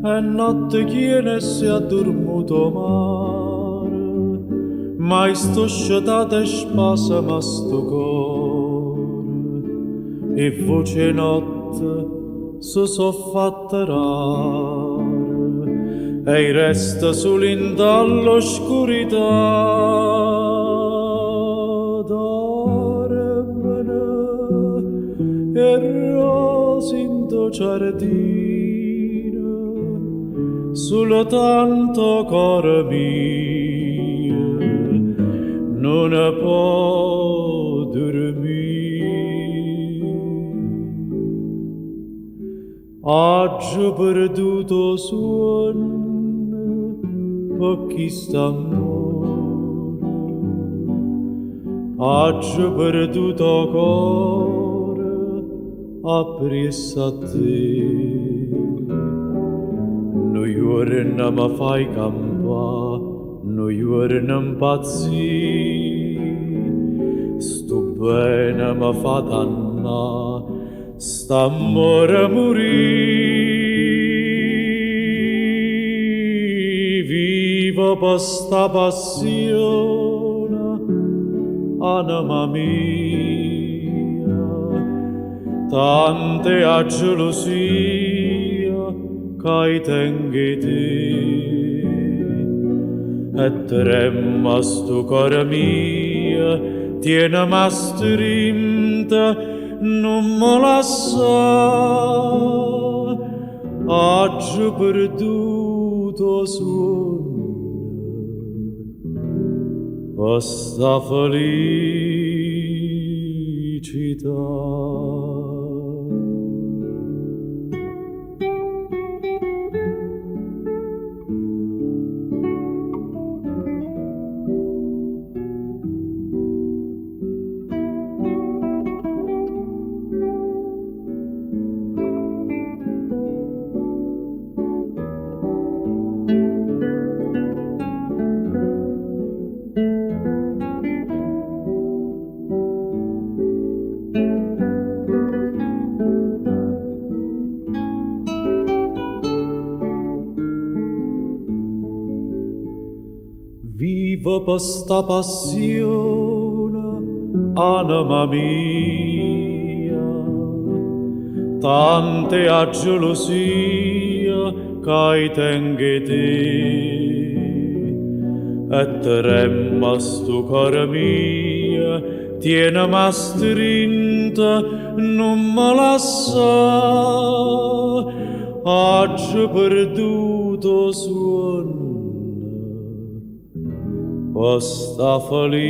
È notte chiena e s'è addurmuto 'o mare, ma i' sto scetato e spasema 'stu core. 'E vvoce 'e notte se so' fatte rare e i' resto sulo 'int'a ll'oscurità. Dormeno 'e rrose 'int' 'o ciardino, sultanto 'o core mio nun po' durmì. Aggio perduto 'o suonno pe' chist'ammore, aggio perduto 'o core appriesso a te. Nu juorno me fai campà, nu juorno 'mpazzì, stu bene me fa dannà, st'ammore murì. Vivo pe' 'sta passione, anema mia, tanta è 'a gelusia ca i' tengo 'e te. E tremma 'stu core mio, tieneme astrinto, nun me lassà. Aggio perduto 'o suonno pe' 'sta felicità. Vivo pe' 'sta passione, anema mia, tanta è 'a gelusia ca i' tengo 'e te. E tremma 'stu core mio, tieneme astrinto, nun me lassà. Aggio perduto 'o suonno pe' 'sta felicità.